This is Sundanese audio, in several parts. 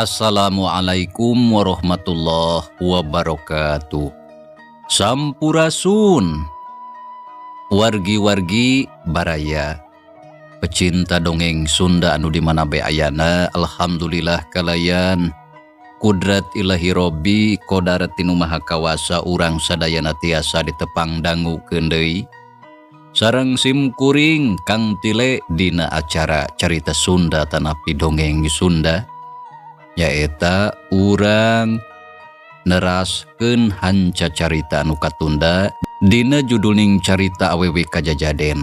Assalamualaikum warahmatullahi wabarakatuh. Sampurasun wargi-wargi baraya pecinta dongeng Sunda anu di mana bae ayana. Alhamdulillah, kalayan kudrat Ilahi Robbi kodarat tinu Maha Kawasa, urang sadayana tiasa ditepang dangu deui sareng sim kuring Kang Tile dina acara Carita Sunda tanapi dongeng Sunda, nyaeta urang neraskeun hanca carita anu katunda dina judulning Carita Awewe Kajajaden,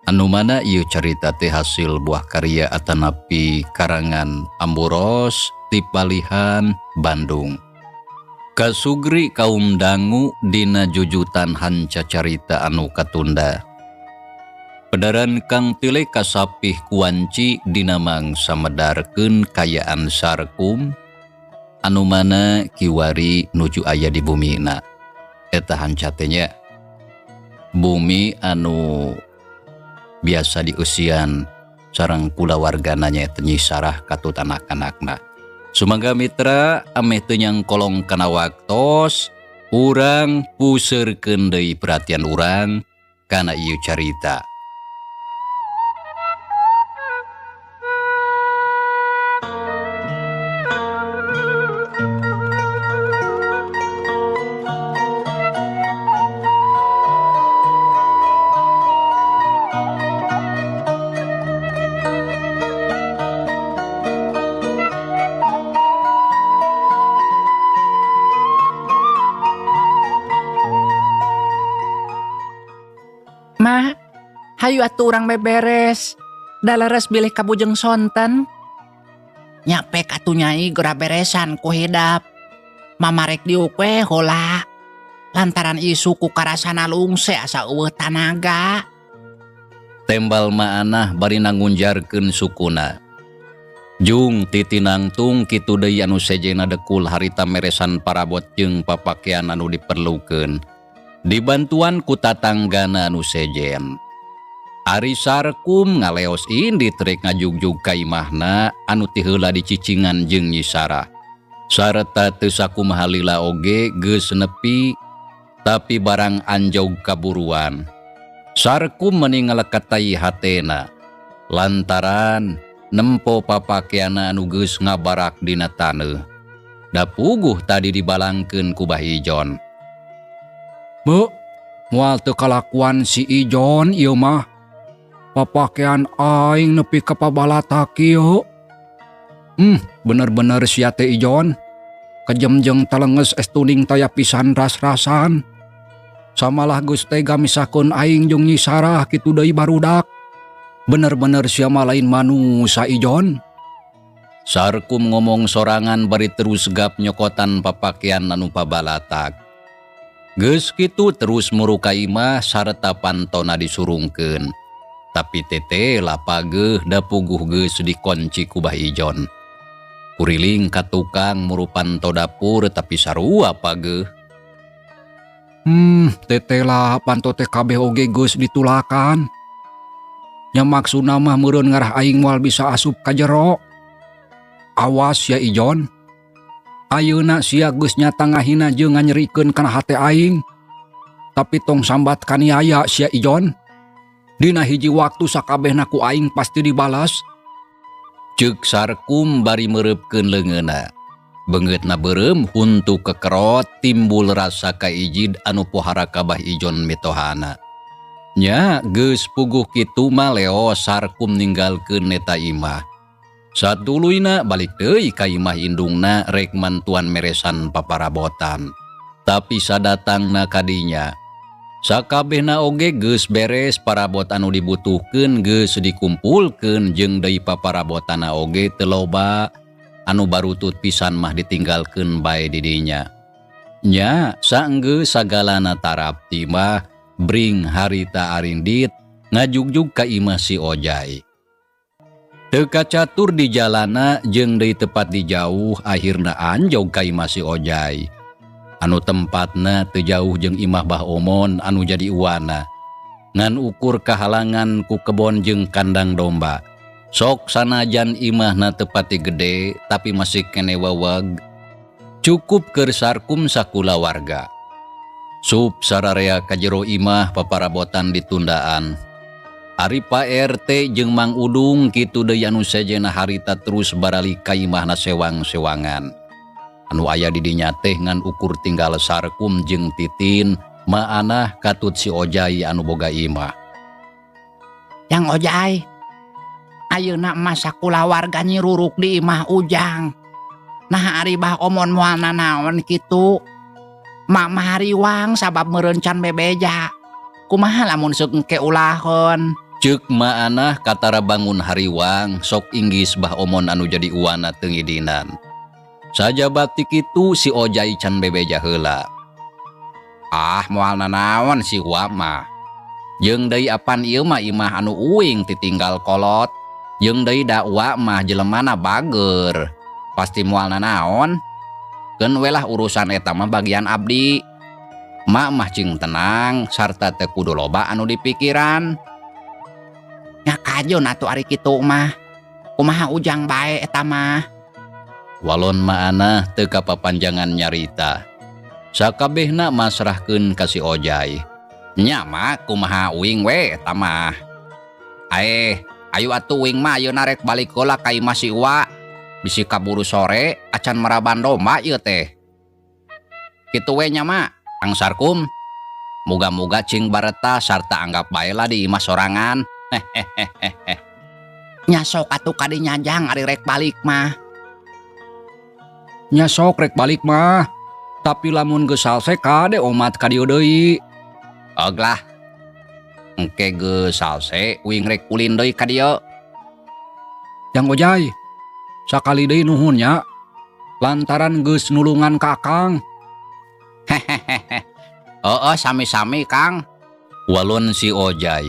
anu mana ieu carita teh hasil buah karya atanapi karangan Amburos ti Palihan, Bandung. Kasugri kaum dangu dina jujutan hanca carita anu katunda. Pedaran Kang Tile kasapih kuanci dina mangsa medarkeun kayaan Sarkum anu mana kiwari nuju aya di bumina. Eta hanca teh nya. Bumi anu biasa dieusian sareng kulawargana, nyaeta Nyi Sarah katut anak-anakna. Sumangga mitra, ameh teu nyangkolong kana waktos, urang puseurkeun deui perhatian urang kana ieu carita. Ma, hayu atuh urang beberes. Da leres bilih kabujeng sonten. Nya pek atuh, Nyai, gera beresan ku hidap. Mama rek diuk we heula. Lantaran isuk ku karasana lungse asa euweuh tanaga. Tembal Maanah bari nangunjarkeun sukuna. Jung titinangtung kitu deui anu sejena dekul harita meresan parabot jeung papakean anu diperlukeun. Dibantuan ku tatanggana anu sejen. Ari Sarkum ngaleos indit rek ngajugjug ka imahna anu ti heula dicicingan jeung Nyi Sarah. Sarta teu sakumaha lila oge geus nepi, tapi barang anjog kaburuan. Sarkum meni ngaleketai hatena lantaran nempo papakeana anu geus ngabarak dina taneuh. Da puguh tadi dibalangkeun ku Bah Ijon. Bu, moal teu kalakuan si Ijon ieu mah. Papakean aing nepi ka pabalatak kieu. Bener-bener sia teh, Ijon. Kejem jeung telenges estuning taya pisan ras-rasan. Samalah geus tega misahkeun aing jeung Nyi Sarah kitu deui barudak. Bener-bener sia mah lain manusa, Ijon. Sarkum ngomong sorangan bari terus gap nyokotan papakean anu pabalatak. Geus kitu terus muru ka imah sarta pantona disurungkeun. Tapi tete lapageuh da puguh geus dikonci ku Bah Ijon. Kuriling ka tukang muru panto dapur, tapi sarua pageuh. Tetela panto teh kabeh oge geus ditulakan. Nya maksudna mah meureun ngarah aing moal bisa asup ka jero. Awas ya, Ijon. Ayeuna sia geus nyata ngahina jeung nganyerikeun kana hate aing. Tapi tong sambat kaniaya sia, Ijon. Dina hiji waktu sakabehna ku aing pasti dibalas. Ceuk Sarkum bari meureupkeun leungeunna. Beungeutna beureum huntu kekerot timbul rasa kaijid anu pohara ka Bah Ijon mitohana. Nya geus puguh kitu mah leos Sarkum ninggalkeun eta imah. Satuluyna balik deui ka imah indungna rek mantuan meresan paparabotan. Tapi sadatangna kadinya sakabehna oge geus beres, parabot anu dibutuhkeun geus dikumpulkeun jeung deui paparabotana oge teu loba, anu barutut pisan mah ditinggalkeun bae di dinya. Nya saenggeus sagalana tarapti mah bring harita arindit ngajugjug ka imah si Ojai. Teu kacatur di jalana jeung deui tepat di jauh akhirna anjog ka imah si Ojai. Anu tempatna teu jauh jeung imah Bah Omon anu jadi uwana. Ngan ukur kahalangan ku kebon jeung kandang domba. Sok sanajan imahna teu pati gede tapi masih kene wawag. Cukup keur Sarkum sakulawarga. Sup sararea ka jero imah paparabotan ditundaan. Ari Pak RT jeung Mang Udung kitu deui anu sejenna harita terus baralik ka imahna sewang-sewangan. Anu aya di dinya teh ngan ukur tinggal Sarkum jeung Titin, maanah katut si Ojai anu boga imah. Yang Ojai, ayeuna mah sakulawarga nyiruruk di imah Ujang. Nah ari Bah Omon moal nanaon kitu. Mak mah hariwang sabab meureun can bebeja. Kumaha lamun seuk engke ulahon? Ceuk maanah katara bangun hariwang sok inggis Bah Omon anu jadi uwana teu ngidinan. Sajabati kitu si Ojai can bebeja heula. Ah moal nanaon si Uwa mah. Jeung deui apan ieu mah imah anu uing titinggal kolot. Jeung deui da Uwa mah jelemana bager. Pasti moal nanaon. Keun we lah urusan eta mah bagian abdi. Mak mah cing tenang sarta teu kudu loba anu dipikiran. Nya kajeun atuh ari kitu mah. Kumaha Ujang bae eta mah. Walon maanah teu kapapanjangan nyarita. Sakabehna masrahkeun ka si Ojai. Nya mah kumaha uing we eta mah. Aeh, ayu atuh uing mah ayeuna rek balik heula ka imah si Uwa. Bisi kaburu sore acan maraban domba ieu teh. Kitu we nya mah, Kang Sarkum. Muga-muga cing bareta sarta anggap bae lah di imah sorangan. Hehehehe. Nya sok atuh kadinya Jang ari rek balik mah. Nya sok rek balik mah. Tapi lamun geus salse kade omat ka dieu deui. Og lah. Engke geus salse uing rek ulin deui ka dieu. Jang Ojai, sakali deui nuhun nya. Lantaran geus nulungan ka Akang. Hehehehe. Heeh, sami-sami Kang. Walon si Ojai.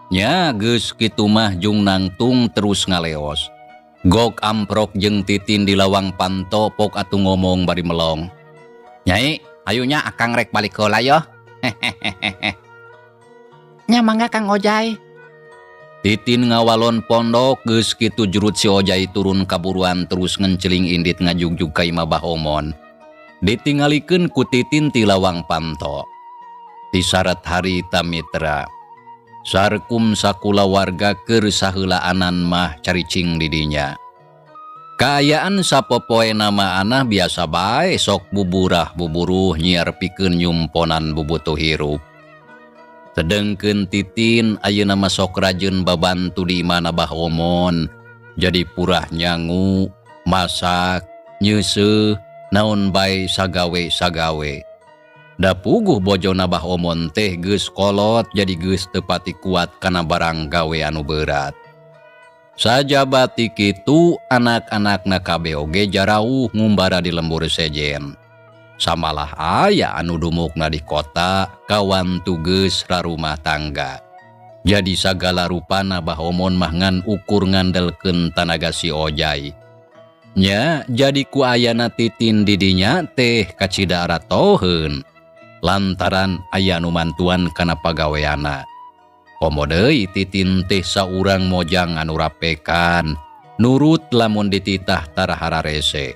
Nya geus kitu mah jung nangtung terus ngaleos. Gok amprok jeung Titin di lawang panto pok atuh ngomong bari melong. Nyai, ayunya Akang rek balik heula yo. Hehehehe. Nya mangga Kang Ojai. Titin ngawalon pondok geus kitu jurut si Ojai turun kaburuan terus ngenceling indit ngajugjug ka imah Bah Omon. Ditingalikeun ku Titin ti lawang panto. Tisarat harita mitra. Sarkum sakulawarga keur saheulaanan mah caricing di dinya. Kaayaan sapopoena maanah biasa bae sok buburah buburuh nyiar pikeun nyumponan bubutuh hirup. Sedengkeun Titin ayeuna mah sok rajeun babantu di imahna Bah Omon. Jadi purah nyangu, masak, nyeuseuh, naon bae sagawe-sagawe. Da puguh bojona Bah Omon teh geus kolot jadi geus teu pati kuat kana barang gawe anu berat. Sajabati kitu anak-anakna kabeh oge jarauh ngumbara di lembur sejen. Samalah aya anu dumukna di kota kawan tugeus rarumah tangga. Jadi sagala rupana Bah Omon mah ngan ukur ngandelkeun tanaga si Ojai. Nya jadi ku ayana Titin di dinya teh kacida aratoheun. Lantaran aya nu mantuan kana pagaweana. Komo deui Titin teh saurang mojang anu rapekan, nurut lamun dititah tara hararese.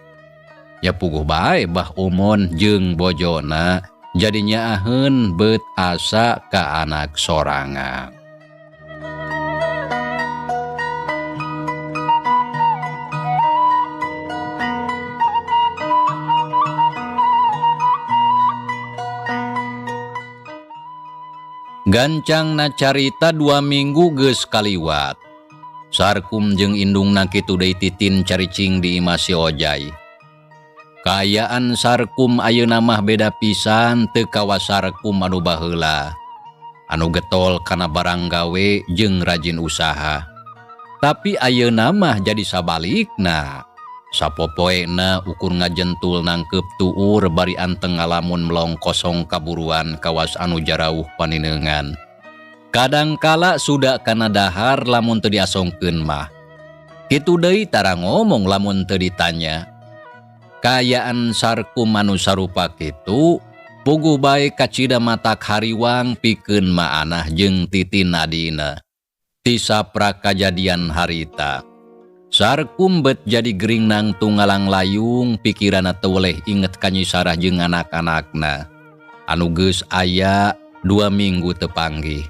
Ya puguh bae Bah Omon jeung bojona jadi nyaaheun beut asa ka anak sorangan. Gancangna carita 2 minggu geus kaliwat. Sarkum jeung indungna kitu deui Titin caricing di imah si Ojai. Kaayaan Sarkum ayeuna mah beda pisan teu kawas Sarkum anu baheula. Anu getol kana barang gawe jeung rajin usaha. Tapi ayeuna mah jadi sabalikna. Sapopoena ukur ngajentul nangkep tuur bari anteng ngalamun melong kosong kaburuan kawas anu jarauh paninengan. Kadangkala sudah kana dahar lamun teu diasongkeun mah. Kitu deui tara ngomong lamun teu ditanya. Kaayaan Sarkum anu sarupa kitu puguh bae kacida matak hariwang pikeun maanah jeung Titin adina. Tisapra kajadian harita. Sarkum bet jadi gering nangtung ngalang layung pikiranna teu weleh inget ka Nyi Sarah jeung anak-anakna. Anu geus aya 2 minggu teu panggih.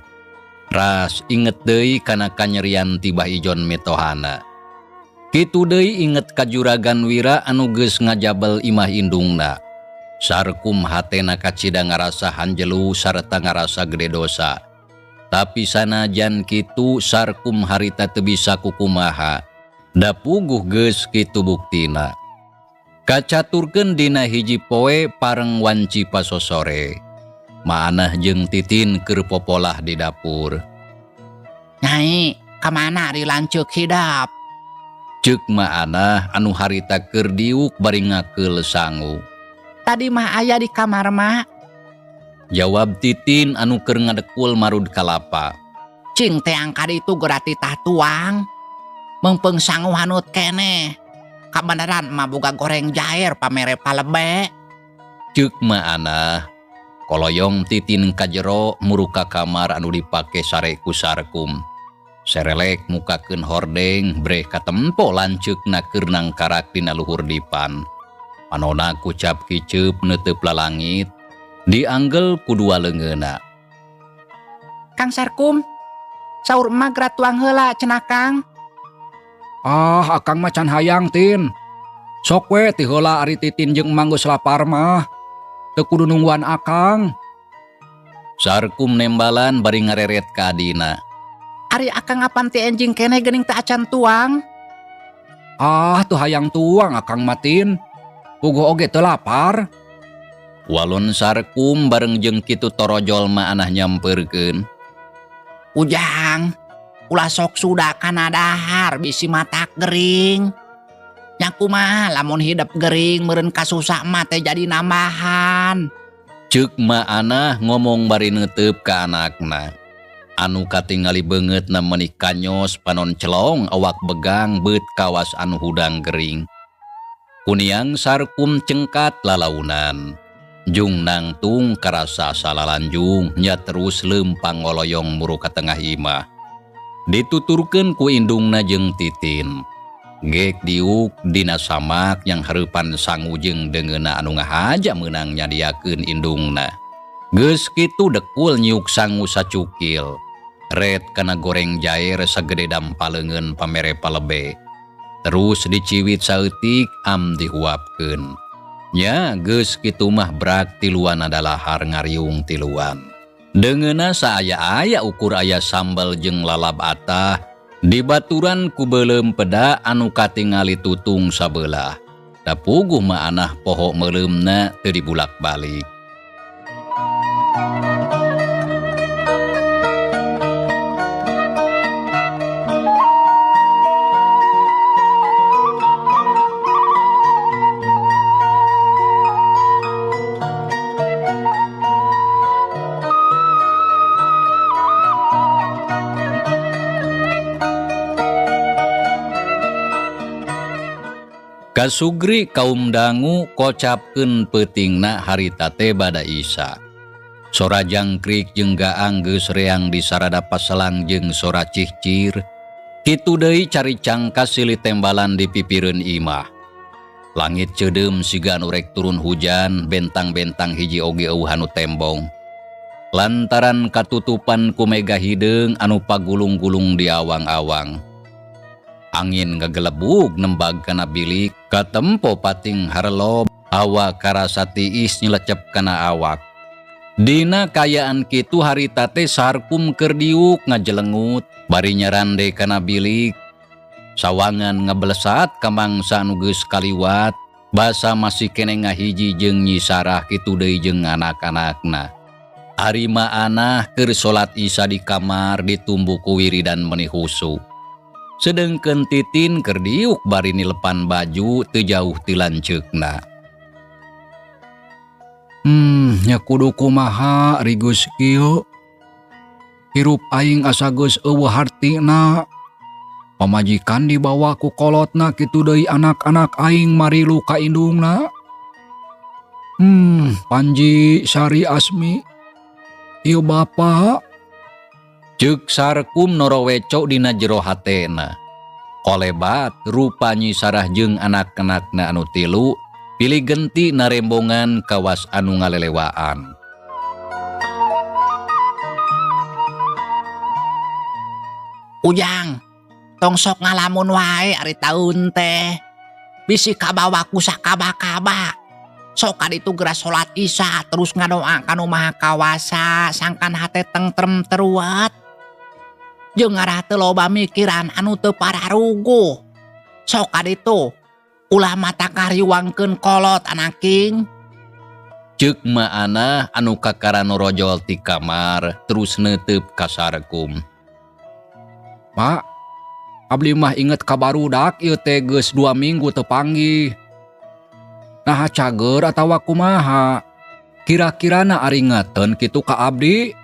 Ras inget deui kana kanyerian tibah Ijon mitohana. Kitu deui inget ka Juragan Wira anu geus ngajabel imah indungna. Sarkum hatena kacida ngarasa hanjelu sarta ngarasa gede dosa. Tapi sanajan kitu Sarkum harita teu bisa kukumaha. Da puguh geus kitu buktina. Kacaturkeun dina hiji poe pareng wanci pasosore. Maanah jeung Titin keur popolah di dapur. Nyai, kamana ari lanceuk hidap? Ceuk maanah anu harita keur diuk bari ngakeul sangu. Tadi mah aya di kamar mah. Jawab Titin anu keur ngadekul marud kalapa. Cing teang kadi itu geura titah tuang. Meungpeung sangu hanut keneh. Kabeneran mah boga goreng jair pamere palebe. Ceuk maanah. Koloyong Titin kajero muruk ka kamar anu dipake sare ku Sarkum. Serelek mukakeun hordeng breh katempo lanceukna keur nangkarak dina luhur dipan. Panona kucap kiceup neuteub lalangit, dianggel ku dua leungeunna. Kang Sarkum, saur emak geura tuang heula cenah Kang. Ah, akang mah can hayang Tin. Sok we ti heula ari Titin jeung emang geus lapar mah. Teu kudu nungguan akang. Sarkum nembalan bari ngareret ka adina. Ari akang apan ti enjing keneh geuning teu acan tuang? Ah, teu hayang tuang akang mah Tin. Puguh oge teu lapar. Walon Sarkum bareng jeung kitu torojol mah anah nyampeurkeun. Ujang, ulah sok suda kana dahar bisi matak gering. Nya kumaha lamun hidep gering meureun kasusah mah teh jadi nambahan. Ceuk ma anah ngomong bari neuteup ka anakna. Anu katingali beungeutna meuni kanyos panon celong awak begang beut kawas anu hudang gering. Kuniang Sarkum cengkat lalaunan. Jung nangtung karasa salalanjung nya terus leumpang ngoloyong muru ka tengah imah. Dituturkeun ku indungna jeung Titin. Gek diuk dina samak yang hareupan sangu jeung deungeunna anu ngahaja meunang nyadiakeun indungna. Geus kitu dekul nyiuk sangu sacukil. Ret kana goreng jair sagede dampaleungeun pamere palebe. Terus diciwit saeutik am dihuapkeun. Nya geus kitu mah brak tiluan adalahar ngariung tiluan. Deungeunna saaya-aya ukur aya sambal jeung lalab atah dibaturan ku beuleum peda anu katingali tutung sabelah. Da puguh mah anah poho meuleumna teu dibulak-balik. Kasugri kaum dangu kocapkeun peutingna harita teh bada Isa. Sora jangkrik jeung gaang geus reang di sarada paselang jeung sora cihcir. Kitu deui cari cangkas silih tembalan di pipireun imah. Langit ceudeum siga anu rek turun hujan, bentang-bentang hiji oge eueuh anu tembong. Lantaran katutupan ku mega hideung anu pagulung-gulung di awang-awang. Angin ngagelebug nembag kana bilik, katempo pating harelo, hawa karasa tiis nyelecep kana awak. Dina kayaan kitu harita teh Sarkum keur diuk ngajelengut bari nyarande kana bilik. Sawangan ngabelesat ka mangsa anu geus kaliwat, basa masih keneh ngahiji jeung Nyi Sarah kitu deui jeung anak-anakna. Ari Maanah keur salat Isya di kamar ditumbu ku wiridan meuni husu. Sedengkeun Titin keur diuk bari nilepan baju teu jauh ti lanceukna. Nya kudu kumaha ari geus kieu. Hirup aing asa geus eueuh hartina. Pamajikan dibawa ku kolotna kitu deui anak-anak aing marilu ka indungna. Panji Sari Asmi. Ieu bapa. Ceuk Sarkum noroweco dina jero hatena. Kolebat rupa Nyi Sarah jeung anak-anakna anu tilu pilih genti narembongan kawas anu ngalelewaan. Ujang, tong sok ngalamun wae ari taun teh. Bisi kabawa ku sakaba-kaba. Sok kaditu geura salat Isya terus ngadoa ka Nu Maha Kawasa sangkan hate tentrem teruat. Jeung ngarah teu loba mikiran anu teu pararuguh. Sok kaditu ulah mata kariwangkeun kolot anaking. Ceuk Maanah anu kakara norojol ti kamar terus neuteup ka Sarkum. Mak, abdi mah inget ka barudak ieu teh geus 2 minggu teu panggih. Naha cager atawa kumaha? Kira-kirana ari ngaten kitu ka abdi?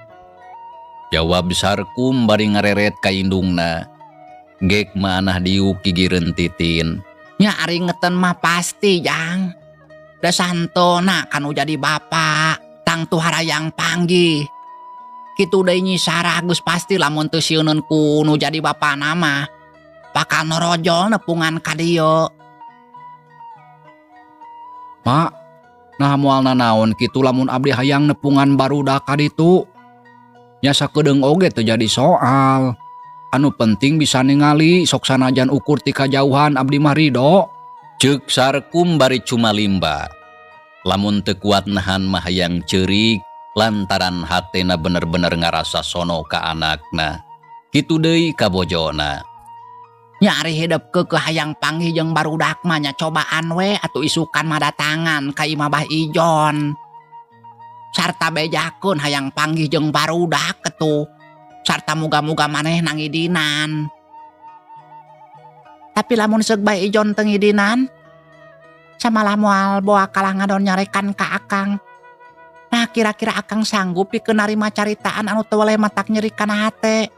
Jawab Sarkum bari ngareret ka indungna. Gek Maanah diuk gigireun Titin. Nya ari ngeten mah pasti, Jang. Da santona kanu jadi bapa, tangtu harayang panggih. Kitu deui Nyi Sarah geus pasti lamun teu sieuneun ku nu jadi bapana mah bakal norojol nepungan ka dieu. Mak, nah moal nanaon kitu lamun abdi hayang nepungan barudak ka ditu. Nya sakedeung oge teu jadi soal. Anu penting bisa ningali sok sanajan ukur ti kajauhan abdi mah ridho. Ceuk Sarkum bari cumalimba. Lamun teu kuat nahan mah hayang ceurik lantaran hatena bener-bener ngarasa sono ka anakna. Kitu deui ka bojona. Nya ari hidep keukeuh hayang panggih jeung barudak mah nya cobaan we atuh isukan mah datangan ka imah Bah Ijon. Sarta bejakeun hayang panggih jeung barudak ketuh. Sarta muga-muga maneh nangidinan. Tapi lamun seuk Bah Ijon teu ngidinan, samalah moal boa kalah ngadon nyarekan ka akang. Nah kira-kira akang sanggup pikeun narima caritaan anu teu weleh matak nyeri kana hate.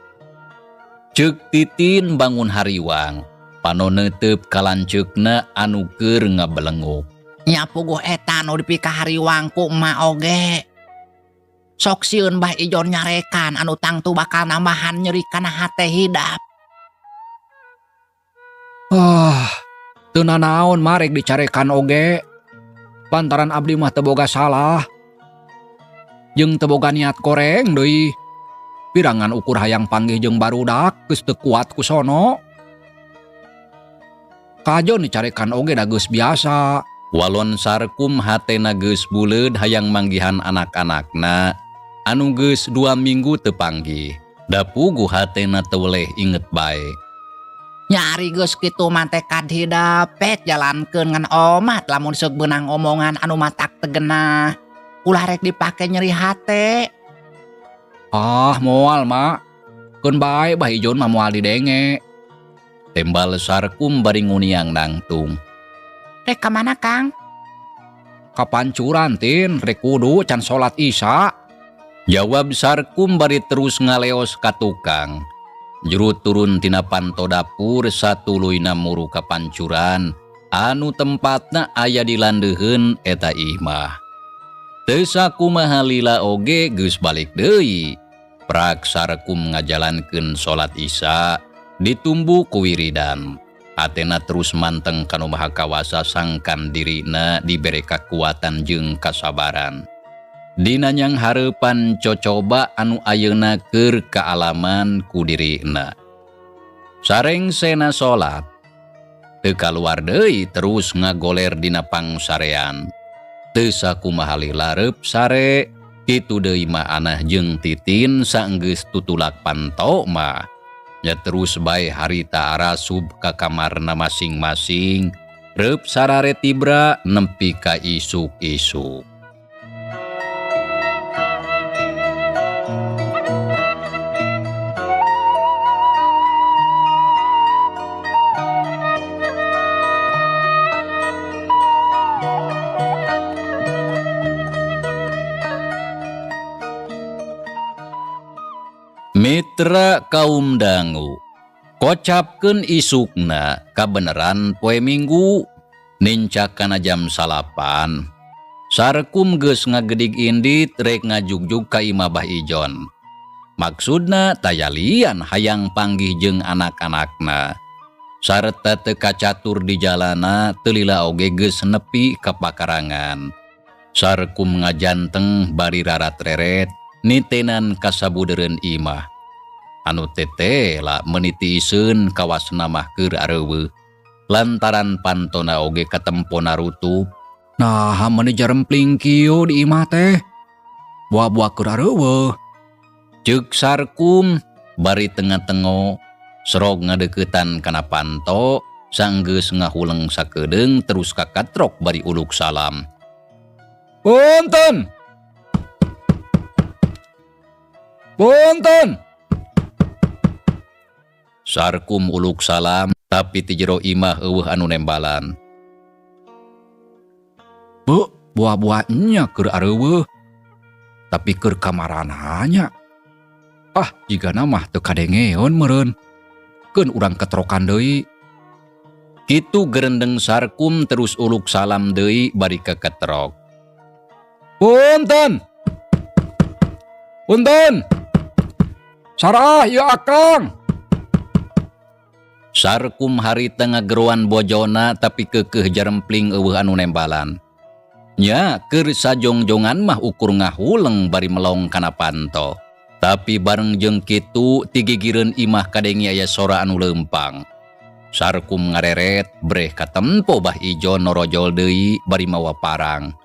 Ceuk Titin bangun hariwang, pano neuteup ka lanceukna anu keur ngabelenguk. Nya puguh eta nu dipikahariwang ku emak oge. Sok sieun Bah Ijon nyarekan anu tangtu bakal nambahan nyeri kana hate hidap. Ah, teu nanaon marek dicarekan oge. Lantaran abdi mah teu boga salah. Jeung teu boga niat goreng deui. Pirangan ukur hayang panggih jeung barudak geus teu kuat ku sono. Kajon dicarekan oge da geus biasa. Walon Sarkum hatena geus buleud hayang manggihan anak-anakna anu geus 2 minggu teu panggih. Da puguh hatena teu weleh inget bae. Nya ari geus kitu mah teh kadhidap pek jalankeun ngan omat lamun seuk beunang omongan anu matak tegenah. Ulah rek dipake nyeri hate. Ah, moal mak. Keun bae Bah Ijon mah moal didenge. Tembal Sarkum bari nguniang nangtung. Rek ka mana, Kang? Kapancuran, Tin, rek kudu can salat Isya. Jawab Sarkum bari terus ngaleos ka tukang. Juru turun tina panto dapur satuluyna muru kapancuran anu tempatna aya di landeuheun eta imah. Teu sakumaha lila oge geus balik deui. Prak Sarkum ngajalankeun salat Isya ditumbu ku wiridan. Hatena terus manteng ka Nu Maha Kawasa sangkan dirina dibere kakuatan jeung kasabaran. Dina nyang hareupan cocoba anu ayeuna keur kaalaman ku dirina. Sareng sena salat teu kaluar deui terus ngagoler dina pangsarean. Teu sakumaha lareup sare Kitu deui mah Anah jeung Titin saenggeus tutulak panto mah. Nya terus bae harita arasub ka kamarna masing-masing. Reup sarare tibra nempi ka isuk-isuk. Mitra kaum dangu, kocapkeun isukna kabeneran poe Minggu nincak kana jam 9. Sarkum geus ngagedig indit rek ngajugjug ka imah Bah Ijon. Maksudna tayalian hayang panggih jeung anak-anakna. Sarta teu kacatur di jalana teu lila oge geus nepi ka pakarangan. Sarkum ngajanteng bari rarat-reret nitenan kasabudeureun imah. Anu tetela meniti iseun kawasna mah keur areuweuh. Lantaran pantona oge katempona rutup. Nah, meuni jarempling kieu di imah teh. Buah-buah keur areuweuh. Ceuk Sarkum bari tengah-tengo serog ngadeuketan kana panto sanggeus ngahuleng sakedeung terus kakatrok bari uluk salam. Punten. Punten. Sarkum uluk salam tapi ti jero imah eueuh anu nembalan. Bu, buah-buahnya keur areuweuh. Tapi keur kamarananya. Ah, jigana mah teu kadengeun meureun. Keun urang ketrokan deui. Kitu gerendeng Sarkum terus uluk salam deui bari keketrok. Punten. Punten. Sarah ieu Akang. Sarkum harita ngageroan bojona tapi keukeuh jarempling eueuh anu nembalan. Nya keur sajongjongan mah ukur ngahuleng bari melong kana panto. Tapi bareng jeung kitu tigigireun imah kadengi aya sora anu leumpang. Sarkum ngareret breh katempo Bah Ijon norojol deui bari mawa parang.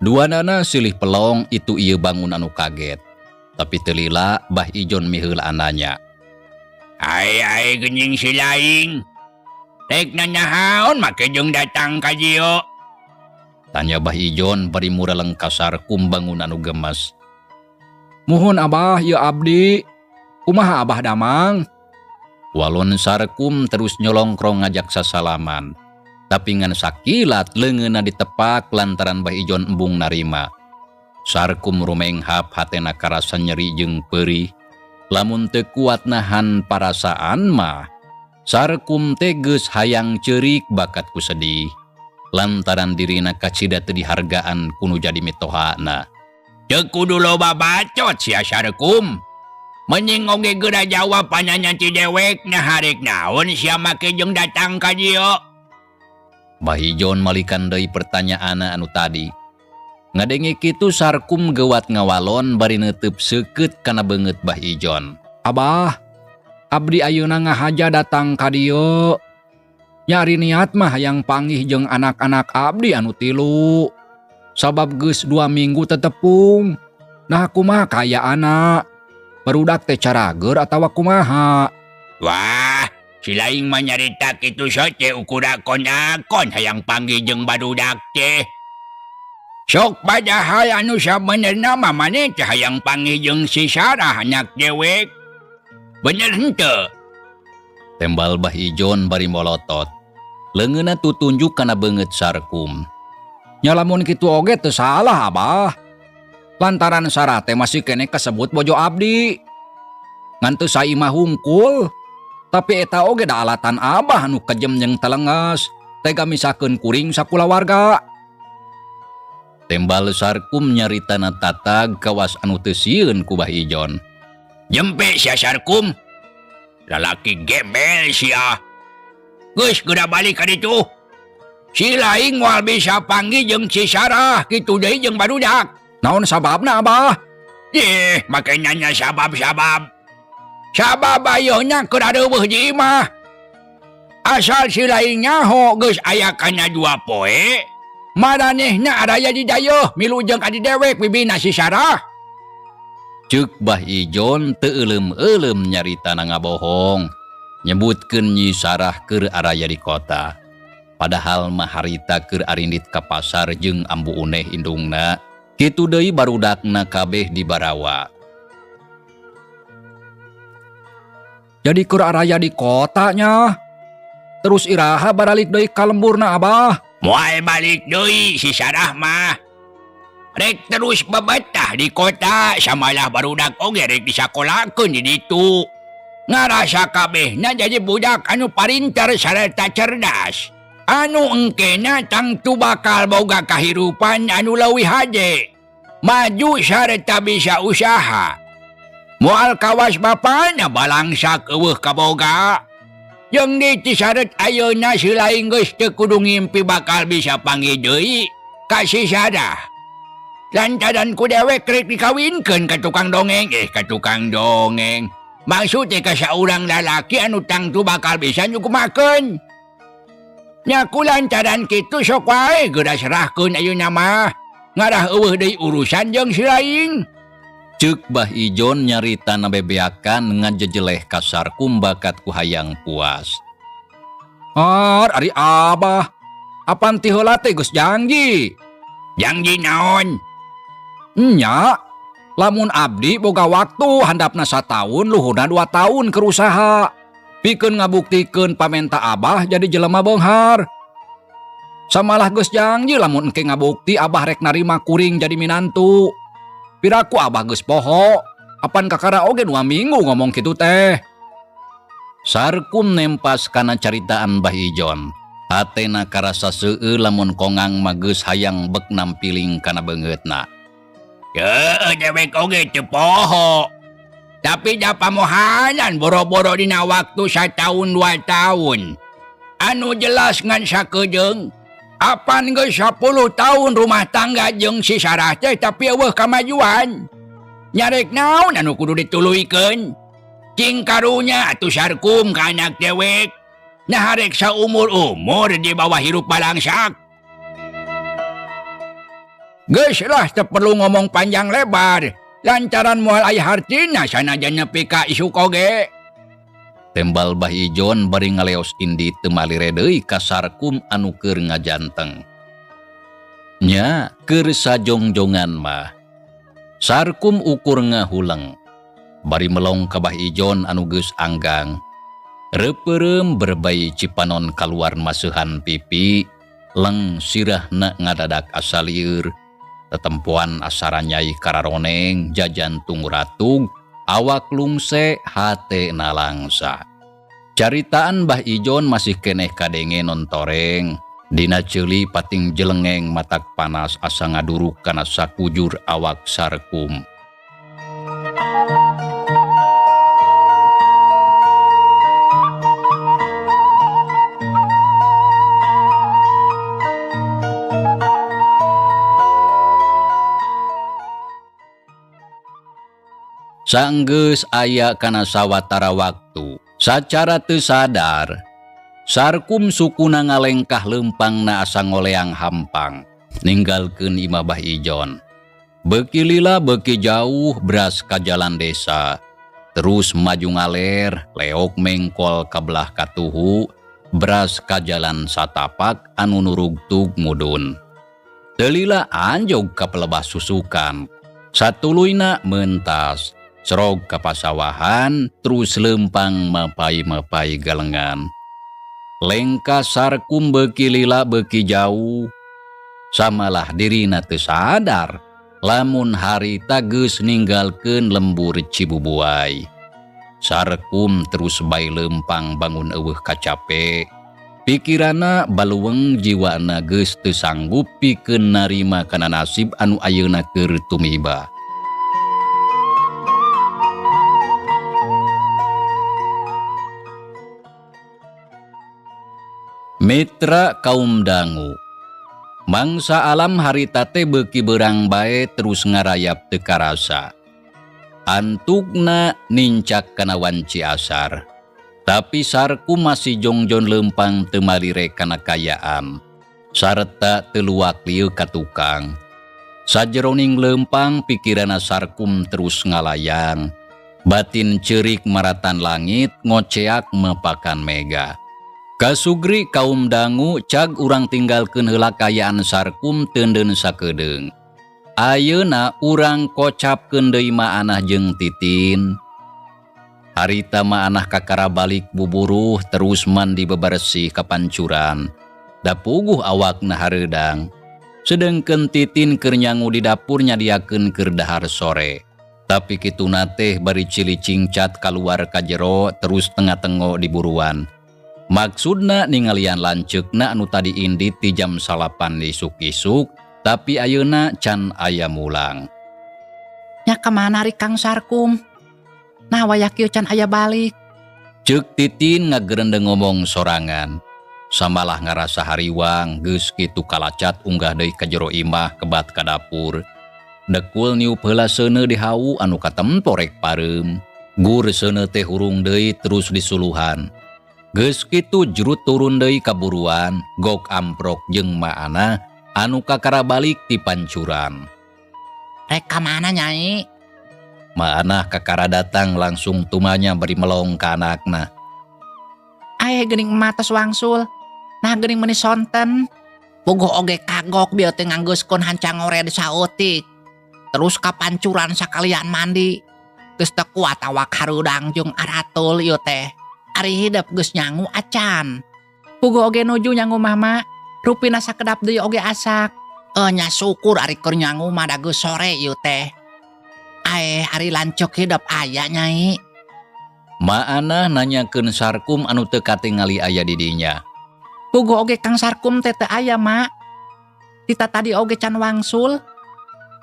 Duanana silih pelong itu ieu bangun anu kaget. Tapi teu lila Bah Ijon miheulaan nanya. Ai ai geuning si laing. Rek nanahaon make jeung datang ka dieu? Tanya Bah Ijon bari mureleng ka Sarkum bangun anu gemes. Muhun Abah ieu abdi. Kumaha Abah damang? Walon Sarkum terus nyolongkrong ngajak sasalaman. Tapi ngan sakilat leungeunna ditepak lantaran Bah Ijon embung narima. Sarkum rumenghap hatena karasa nyeri jeung peurih. Lamun teu kuat nahan parasaan mah, Sarkum teh geus hayang ceurik bakat ku sedih. Lantaran dirina kacida teu dihargaan ku nu jadi mitohana. Teu kudu loba bacot sia Sarkum. Menying oge geura jawab pananya ti dewek na harek naon sia make jeung datang ka dieu. Bah Ijon malikan deui pertanyaanna anu tadi. Ngadenge kitu Sarkum gewat ngawalon bari neuteub seukeut kana beungeut Bah Ijon. Abah, abdi ayeuna ngahaja datang ka dieu. Nyari niat mah hayang panggih jeung anak-anak abdi anu 3. Sabab geus 2 minggu tetepung. Nah kumaha kayaana? Barudak teh carager atawa kumaha? Wah, si laing mah nyarita kitu sote ukur akon-akon hayang panggih jeung barudak teh. Sok padahal anu sabenerna mah maneh teh hayang panggih jeung si Sarah anak dewek. Bener henteu? Tembal Bah Ijon bari molotot. Leungeunna tutunjuk kana beungeut Sarkum. Nya lamun kitu oge teu salah Abah. Lantaran Sarah teh masih keneh kasebut bojo abdi. Ngan teu saimah hungkul. Tapi eta oge da alatan Abah anu kejem jeung telenges. Tega misakeun kuring sakulawarga. Tembal Sarkum nyaritana tatag kawas anu teu sieun ku Bah Ijon. Jempe sia Sarkum. Lalaki gembel sia. Geus geura balik ka ditu. Si laing moal bisa panggih jeung si Sarah kitu deui jeung barudak. Naon sababna Abah? Ih, make nanya sabab-sabab. Sabab ayeuna keur areuweuh di imah. Asal si laing nyaho geus aya kana 2 poe. Maranehna araya di dayeuh milu jeung adi dewek bibina si Sarah. Ceuk Bah Ijon teu euleum-euleum nyaritana ngabohong, nyebutkeun Nyi Sarah keur araya di kota. Padahal mah harita keur arindit ka pasar jeung Ambu Uneh indungna, kitu deui barudakna kabeh di barawa. Jadi keur araya di kotanya. Terus iraha baralik deui ka lemburna Abah? Moal balik deui si Sarah mah. Rek terus bebetah di kota samalah barudak oge rek disakolakeun di ditu. Ngarasa kabehna jadi budak anu parinter sarta cerdas. Anu engkena tangtu bakal boga kahirupan anu leuwih haje. Maju sarta bisa usaha. Moal kawas bapana balangsak eueuh kaboga. Jeung dicisareup ayeuna si laing geus teu kudu ngimpi bakal bisa panggih deui ka si Sarah. Lantaran ku dewek rek dikawinkeun ka tukang dongeng, ka tukang dongeng. Maksud teh ka saurang lalaki anu tangtu bakal bisa nyukumakeun. Nya ku lantaran kitu sok wae geura serahkeun ayeuna mah. Ngarah eueuh deui urusan jeung si laing. Ceuk Bah Ijon nyarita na bebeakan ngajejeleh ka Sarkum bakat ku hayang puas. Ar, ari Abah, apan ti heula teh geus janji? Janji naon? Nya, lamun abdi boga waktu handapna sataun luhurna 2 tahun keur usaha. Pikeun ngabuktikeun pamenta Abah jadi jelema beunghar. Samalah geus janji lamun engke ngabukti Abah rek narima kuring jadi minantu. Piraku Abah geus poho, apan kakara oge 2 minggu ngomong kitu teh. Sarkum nempas kana caritaan Bah Ijon. Hatena karasa seueur lamun kongang mah geus hayang bek nampiling kana beungeutna. Heueuh dewek oge teu poho. Tapi da pamohanan boro-boro dina waktu sataun 2 tahun. Anu jelas ngan sakedeung. Apan geus 10 tahun rumah tangga jeung si Sarah teh tapi eueuh kamajuan. Nyarek naon anu kudu dituluykeun? Cing karunya atuh Sarkum ka anak dewek. Nah rek saumur-umur di bawah hirup balangsak. Geus lah teu perlu ngomong panjang lebar. Lantaran moal aya hartina sanajan nepi ka isuk oge. Tembal Bah Ijon bari ngaleos indi teu malire deui ka Sarkum anu keur ngajanteng. Nya keur sajongjongan mah. Sarkum ukur ngahuleng. Bari melong ka Bah Ijon anu geus anggang. Reupeureum berbai cipanon kaluar maseuhan pipi, leng sirahna ngadadak asa lieur. Tetempoan asara nyai kararoneng jajan tunguratug, awak lungse hate nalangsa. Caritaan Bah Ijon masih keneh kadenge nontoreng. Dina ceuli pating jelengeng matak panas asa ngaduruk kana sakujur awak Sarkum. Sanggeus aya kana sawatara waktu, sacara teu sadar, Sarkum sukuna ngalengkah leumpangna asa ngoleang hampang, ninggalkeun imah Bah Ijon. Beuki lila beuki jauh beras ka jalan desa, terus maju ngaler, leok mengkol ka belah katuhu, beras ka jalan satapak anu nurugtug mudun. Teu lila anjog ka pelebah susukan, satuluyna mentas. Serog ka pasawahan, terus lempang mapai-mapai galengan. Lengka Sarkum beuki lila beuki jauh. Samalah dirina teu sadar, lamun harita geus ninggalkeun lembur Cibubuai. Sarkum terus bae lempang bangun eueuh kacape. Pikirana baluweng jiwana geus teu sanggup pikeun narima kana nasib anu ayeuna keur tumiba. Mitra kaum dangu. Mangsa alam harita teh beuki beurang bae terus ngarayap teu karasa. Antukna nincak kana wanci asar. Tapi Sarku masih jongjon leumpang teu malire kana kayaan. Sarta teu luak lieu ka tukang. Sajeroning lempang pikiranna Sarkum terus ngalayang. Batin ceurik maratan langit ngoceak mepakan mega. Kasugri kaum dangu cag urang tinggalkeun heula kaayaan Sarkum teundeun sakedeung. Ayeuna urang kocapkeun deui Maanah jeung Titin. Harita Maanah kakara balik buburuh terus mandi bebersih ka pancuran. Da puguh awakna hareudang. Sedengkeun Titin keur nyangu di dapur nyadiakeun keur dahar sore. Tapi kituna teh bari cilicingcat kaluar ka jero terus tengah-tengo di buruan. Maksudna ningalian lanceukna anu tadi indit ti jam 9 isuk-isuk, tapi ayeuna can aya mulang. Nya kamana ari Kang Sarkum? Nah wayah kieu can aya balik. Ceuk Titin ngagerendeng ngomong sorangan. Samalah ngarasa hariwang geus kitu kalacat unggah deui ka jero imah kebat ka dapur. Dekul niup heula seuneu di hawu anu katempo rek pareum. Gur seuneu teh hurung deui terus disuluhan. Geus kitu jrut turun deui ka buruan, gok amprok jeung Maanah anu kakara balik ti pancuran. Rek ka mana Nyai? Maanah kakara datang langsung tumanya bari melong ka anakna. Ae geuning emak tos wangsul. Nah geuning meuni sonten. Puguh oge kagok bieu teh nganggeuskeun hancang ngore di saeutik. Terus ka pancuran sakalian mandi. Geus teu kuat awak hareudang jeung aratul ieu teh. Ari hidep geus nyangu acan. Puguh oge nuju nyangu mama. Rupina sakedap deui oge asak. Nya syukur ari keur nyangu mah da geus sore ieu teh. Ae ari lanceuk hidep aya Nyai. Maanah nanyakeun Sarkum anu teu katingali aya di dinya. Puguh oge Kang Sarkum teh teu aya, Mak. Tita tadi oge can wangsul.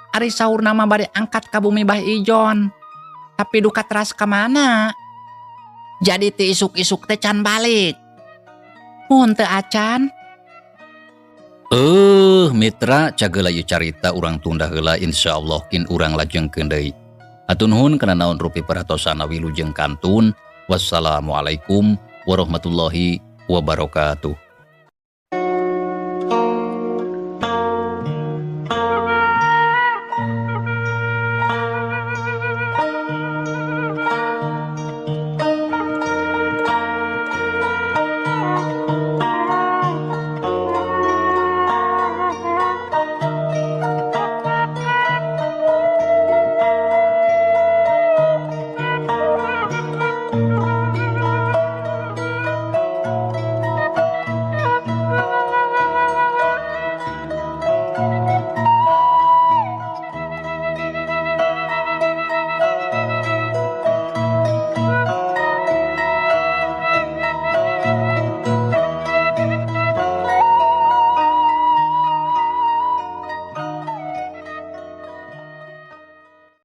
Ari saurna mah bade angkat ka bumi Bah Ijon. Tapi duka teras ka mana? Jadi ti isuk-isuk teh can balik. Mun teu acan. Mitra cageula ieu carita urang tunda heula, insyaallah kin urang lajengkeun deui. Hatur nuhun kana naon rupi perhatosana, wilujeng kantun. Wassalamualaikum warahmatullahi wabarakatuh.